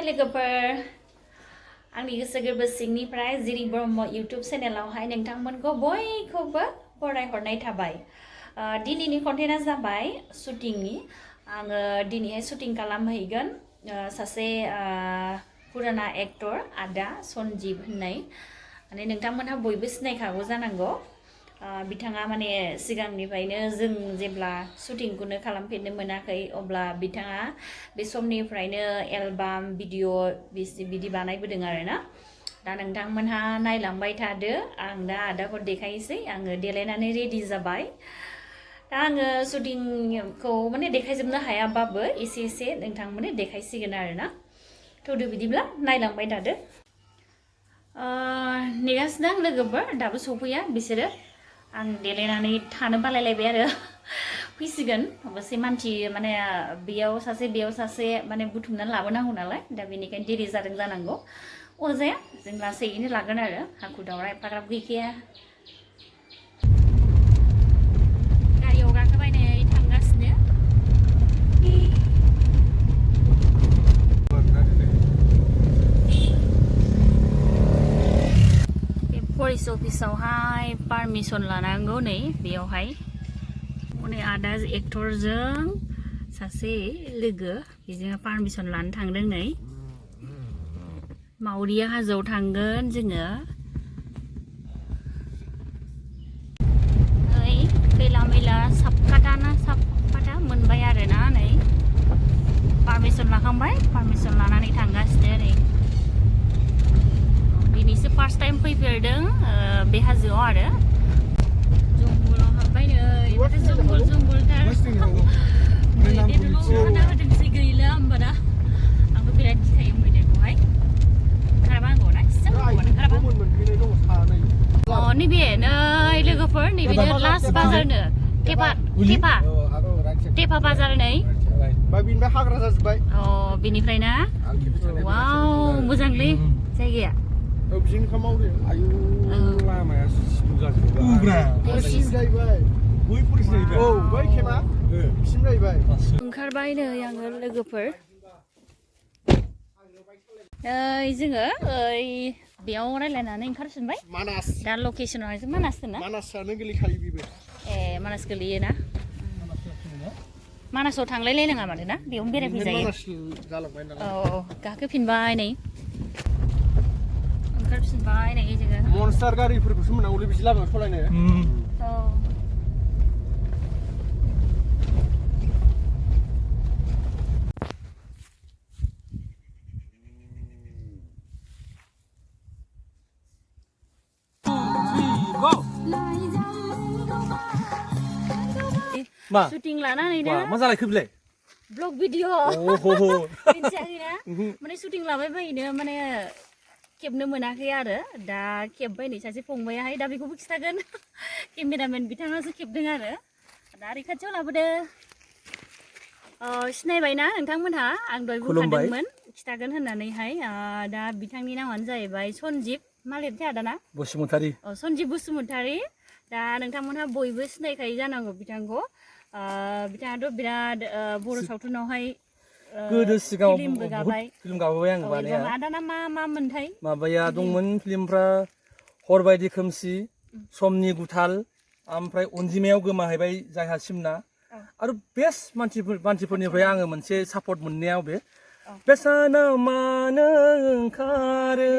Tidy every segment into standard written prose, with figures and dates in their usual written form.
Hi लोगोफोर आंनि गोसो गोरबो सिंनिफ्राय जिरि ब्रह्म इउटुब चेनेलावहाय नोंथांमोनखौ बयखौबो बरायहरनाय थाबाय। दिनैनि कन्टेन्टआ जाबाय शुटिंनि। आङो दिनैहाय शुटिं खालामहैगोन सासे पुराना एक्टर आदा सन्जीब होननाय। माने नोंथांमोनहा बयबो सिनायखागौ जानांगौ। बिथाङा माने सिगांनिफ्रायनो जों जेब्ला शुटिंखौनो खालामफेरनो मोनाखै अब्ला बिथाङा बे समनिफ्रायनो एलबाम भिडिअ बिदि बानायबोदों आरोना। दा नोंथांमोनहा नायलांबाय थादो। आं दा आदाखौ देखायसै। आङो देलायनानै रेडि जाबाय। दा आङो शुटिंखौ माने देखायजोबनो हायाबाबो एसे एसे नोंथांमोननो देखायसिगोन आरोना। थौदो बिदिब्ला नायलांबाय थादो। नेगासिनो आं लोगोफोर दाबो सफैया बिसोरो। आं देलायनानै थानो बालायलायबाय आरो फैसिगोन अबसे मानसि माने बेयाव सासे माने बुथुमनानै लाबोनांगौ नालाय दा बेनिखायनो देरि जादों जानांगौ। अरजाया जों लासैनो लागोन आरो हाखु दावरा एफाग्राब गैखाया। गारियाव गाखोबायनै थांगासिनो। फरेस्ट अफिसावहाय पारमिसन लानांगौ नै बेयावहाय माने आदा एक्टरजों सासे लोगो बेजों पारमिसन लानो थांदों नै। मावरिया हाजोआव थांगोन जोङो। नै खैला मैला साफाता मोनबाय आरोना नै पारमिसन लाखांबाय। पारमिसन लानानै थांगासिनो नै। दिनैसो फार्स्ट टाइम फैफेरदों बे हाजोआव आरो। जंगलाव हाबबाय नै माथो जंगलथार। मैदेरल' खाना होदोंसै गैला होमबा दा। आंबो बिराद गिखायो मैदेरखौहाय। ओंखाराबा आंखौ ना ओंखाराबा। नैबे नै लोगोफोर नैबेनो लास्ट बाजारनो टेपा बाजार नै। बिनिफ्राय हाग्रा जाजोब्बाय। बिनिफ्राय ना वाव मोजांलै जायगाया। ओंखारबाय नै आङो लोगोफोर। नै जोङो बेयाव रायज्लायनानै ओंखारफिनबाय। दा लकेसनाव जों मानासना मानासानो गोलैखायो बेबो। मानास गोलैयोना। मानासाव थांलायलायनाङा माथो ना बेयावनो बेरायफैजायो। गाखोफिनबाय नै ओंखारफिनबाय नै जोङो। मनस्टार गारिफोरखौसो मोननांगौलै बिदि लामायाव सलायनो। शुटिं लानानैनो मा जालायखो बिलाय? ब्लग भिडिअ मिथियाखैना माने शुटिं लाबाय बायनो माने खेबनो मोनाखै आरो दा खेबबाय नै सासे फंबायाहाय दा बेखौबो खिथागोन। केमेरामेन बिथाङासो खेबदों आरो दा ओरै खाथियाव लाबोदो। सिनायबायना नोंथांमोनहा आं दहाय बुंखादोंमोन खिथागोन होननानैहाय। दा बिथांनि नामानो जाहैबाय सन्जीब मा लिरथाय आदाना बसुमतारी। सन्जीब बसुमतारी। दा नोंथांमोनहा बयबो सिनायखायो जानांगौ बिथांखौ। बिथाङाथ' बिराद बर' सावथुनावहाय गोदो सिगाङाव फिल्मबो गाबाय। फिल्म गाबोबाय आं बानाया। आदाना मा मोनथाय? माबाया दंमोन फिल्मफ्रा हरबायदि खोमसि, समनि गुथाल, ओमफ्राय अनजिमायाव गोमाहैबाय जायहा सिमना। आरो बेस्ट मानसिफोरनिफ्राय आङो मोनसे सापर्ट मोननायाव बे बेसाना मानो ओंखारो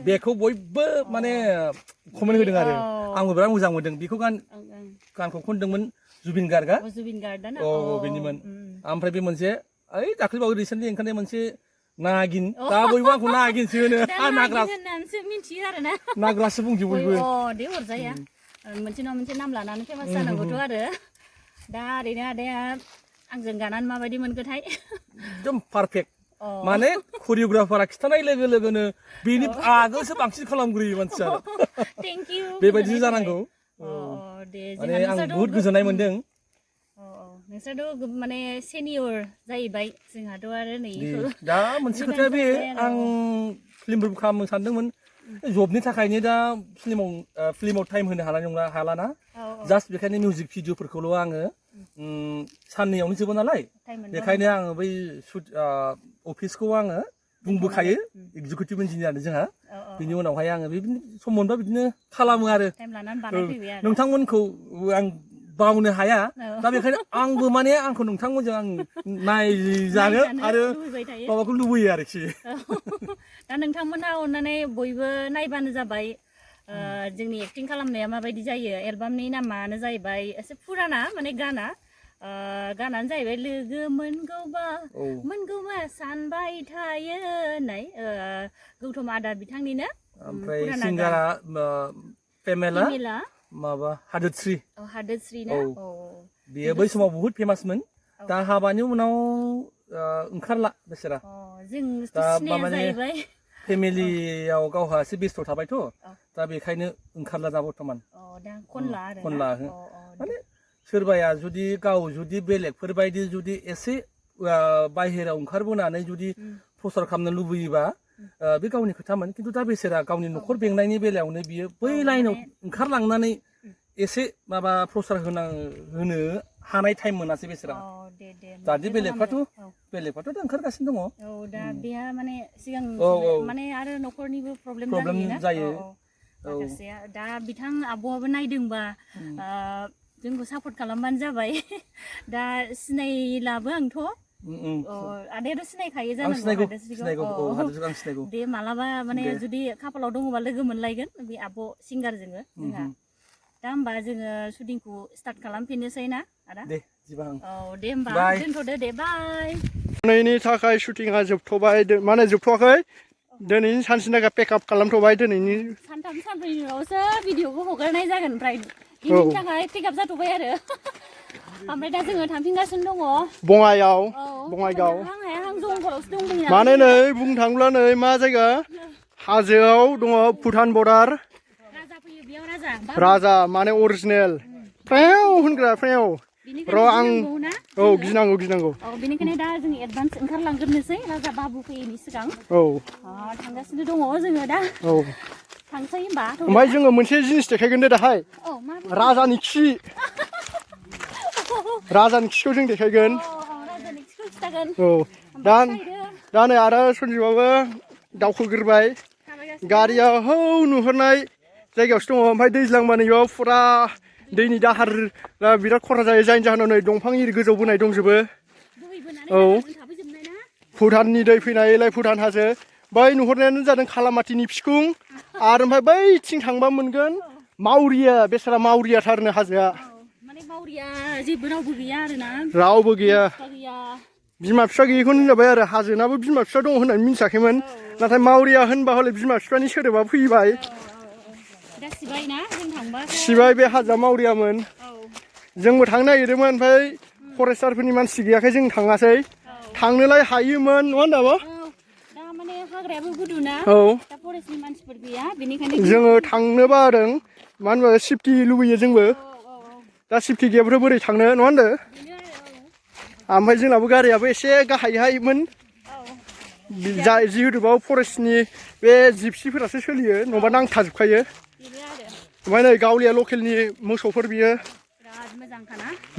बेखौ बयबो माने कमेन्ट होदों आरो आंबो बिराद मोजां मोनदों। बेखौ गानखौ खनदोंमोन जुबिन गार्गआ। बेनिमोन। ओमफ्राय बे मोनसे दाख्लैबावै रिसेन्टलि ओंखारनाय मोनसे नागिन। दा बयबो आंखौ नागिनसो होनो। नाग्रासो बुंसै बयबो। दे अरजाया मोनसे नङा मोनसे नाम लानानै फेमास जानांगौथ' आरो। दा ओरैनो आदाया आंजों गानानै माबायदि मोनखोथाय? एकदम पारफेक्ट। माने करिय'ग्राफारा खिथानाय लोगो लोगोनो बेनि आगोलसो बांसिन खालामग्रोयो मानसिया। बेबायदिसो जानांगौ। माने आं बुहुत गोजोननाय मोनदों। नोंसोरथ' माने सेनियर जाहैबाय जोंहाथ' आरो नै दा मोनसे खोथाया बे आं फिल्मफोरबो खालामनो सानदोंमोन। जबनि थाखायनो दा फिल्माव टाइम होनो हालाना। जास्ट बेखायनो मिउजिक भिडिअफोरखौल' आङो साननैयावनो जोबो नालाय बेखायनो आङो बै अफिसखौ आङो बुंबोखायो एग्जिकिउटिभ इन्जिनियार जोंहा बिनि उनावहाय आङो बिदिनो सम मोनबा बिदिनो खालामो आरो टाइम लानानै बानायफैबाय आरो नोंथांमोनखौ आं बावनो हाया दा बेखायनो आंबो माने आंखौ नोंथांमोनजों आं नायजानो आरो लुबैबाय थायो माबाखौ लुबैयो आरोखि दा नोंथांमोना अननानै बयबो नायबानो जाबाय जोंनि एक्टिं खालामनाया माबायदि जायो एलबामनि नामानो जाहैबाय एसे फुराना माने गानानो जाहैबाय लोगो मोनगौबा सानबाय थायो होननाय गौतम आदा बिथांनिनो ओमफ्राय सिंगारा पेमेला माबा हादोरस्रि ना बेयो बै समाव बहुत फेमासमोन दा हाबानि उनाव ओंखारला बेसोरा दा माने फेमिलियाव गावहा एसे बेस्थ' थाबायथ' दा बेखायनो ओंखारला दा बर्थमान खनला माने सोरबाया जुदि गाव जुदि बेलेगफोरबायदि जुदि एसे बाहेरायाव ओंखारबोनानै जुदि प्रसार खालामनो लुबैयोबा बे गावनि खोथामोन खिन्थु दा बेसोरा गावनि न'खर बेंनायनि बेलायावनो बियो बै लाइनाव ओंखारलांनानै एसे माबा प्रसार होनो हानाय टाइम मोनासै बेसोरा दादि बेलेगफ्राथ' दा ओंखारगासिनो दङ दा बेहा माने सिगां माने आरो न'खरनिबो प्रब्लेम जायो माखासेया दा बिथां आब'आबो नायदोंबा जोंखौ सापर्ट खालामबानो जाबाय दा सिनायलाबो आंथ' आदायाथ' सिनायखायो जानांगौ दे मालाबा माने जुदि खाफालाव दङबा लोगो मोनलायगोन बे आब' सिंगारजों जोंहा दा होमबा जोङो शुटिंखौ स्टार्ट खालामफिननोसै ना आदा दे होमबा दोनथ'दो दे बाय दिनैनि थाखाय शुटिंआ जोबथ'बाय माने जोबथ'वाखै दिनैनि सानसेनि थाखाय पेकआप खालामथ'बाय दिनैनि सानथाम सानब्रैनि उनावसो भिडिअखौ हगारनाय जागोन ओमफ्राय दिनैनि थाखाय पेकआप जाथ'बाय आरो ओमफ्राय दा जोङो थांफिनगासिनो दङ बङाइगाव जंगलावसो दंमोन माने नै बुंनो थाङोब्ला नै मा जायगा हाजोआव दङ भुटान बर्डार राजा माने अरिजिनेल फ्रेव होनग्रा फ्रेव र' आं गिनांगौ बेनिखायनो दा जों एडभान्स ओंखारलांग्रोनोसै राजा बाबु फैयैनि सिगां थांगासिनो दङ जोङो दा थांसै होमबा ओमफ्राय जोङो मोनसे जिनिस देखायगोन दे दाहाय राजानि खिखौ जों देखायगोन दा नै आरो सन्जिबाबो दावखोग्रोबाय गारिया हौ नुहुरनाय जायगायावसो दङ ओमफ्राय दैज्लांबा नैयाव फुरा दैनि दाहार बिराद खरा जायो जायनि जाहोनाव नै दंफां इरि गोजौ बोनाय दंजोबो भुटाननि दै फैनायलाय भुटान हाजो बै नुहुरनायानो जादों खालामाथिनि फिकुं आरो ओमफ्राय बैथिं थांबा मोनगोन मावरिया बेसारा मावरियाथारनो हाजोआ रावबो गैया बिमा बिफा गैयैखौनो होनजाबाय आरो हाजोनाबो बिमा बिफा दं होननानै मिथियाखैमोन नाथाय मावरिया होनबा हले बिमा बिफानि सोदोबा फैबाय सिबाय बे हाजोआ मावरियामोन जोंबो थांनो नागिरदोंमोन ओमफ्राय फरेस्टारफोरनि मानसि गैयाखाय जों थाङासै थांनोलाय हायोमोन नङा होनबा जोङो थांनो बादों मानो होनबा सेफटि लुबैयो जोंबो दा सेफटि गैयाबाथ' बोरै थांनो नङा होनदों ओमफ्राय जोंनाबो गारियाबो एसे गाहायहायमोन जिहेतु बाव फरेस्टनि बे जिपसिफोरासो सोलियो नङाबा नांथाजोबखायो ओमफ्राय नै गावलिया लकेलनि मोसौफोर बियो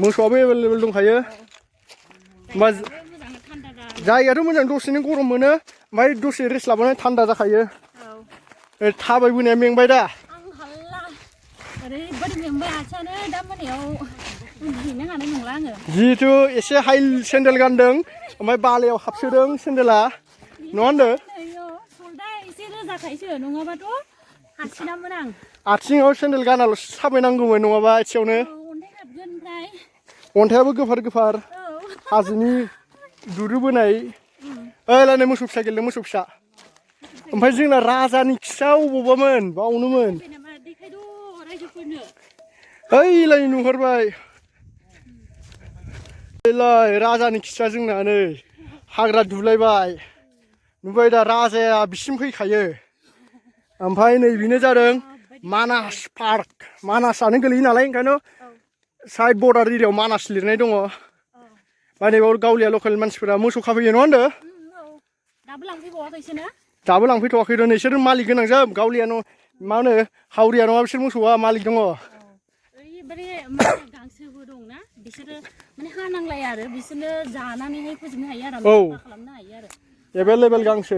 मोसौआबो एभेलेबेल दंखायो जायगायाथ' मोजां दसेनो गरम मोनो ओमफ्राय दसे रेस्ट लाबानो थान्दा जाखायो थाबायबोनाया मेंबाय दा जिहेतु एसे हाइ सेन्देल गानदों ओमफ्राय बालायाव हाबसोदों सेन्देला नङा होनदों आथिङाव सेन्देल गानाल'सो थाबायनांगौमोन नङाबा एसेयावनो अन्थाइयाबो गोफार हाजोनि दुरुबोनाय ओइलाय मोसौ फिसा गेलेदों मोसौ फिसा ओमफ्राय जोंना राजानि खिया अबावबामोन बावनोमोन ओइलाय नुहुरबाय राजानि खिया जोंना नै हाग्रा दुलायबाय नुबाय दा राजाया बिसिम फैखायो ओमफ्राय नै बेनो जादों मानास पार्क मानासआनो गोलैयो नालाय ओंखायनो साइड बर्डार एरियायाव मानास लिरनाय दङ ओमफ्राय नैबाव गावलिया लकेल मानसिफोरा मोसौ खाफैयो नङा होनदों दाबो लांफैथ'वाखै र' नोंसोर मालिक गोनां जोब गावलिया मा होनो हावरिया नङा बिसोर मोसौआ मालिक दङ गांसोबो दंना बिसोरो माने हानांलाया आरो बिसोरनो जानानैहाय फोजोबनो हायो आरो खालामनो हायो आरो एभेलेबेल गांसो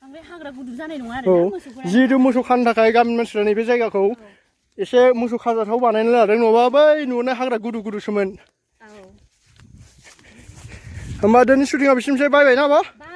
बांद्राय हाग्रा गुदु जानाय नङा औ आरो मोसौफोरा जिहेतु मोसौ खानो थाखाय गामिनि मानसिफ्रा नैबे जायगाखौ एसे मोसौ खाजाथाव बानायना लादों नङाबा बै नुनाय हाग्रा गुदु गुदुसोमोन औ होमबा दिनै शुटिंआ बिसिमसै बाय ना बा बाय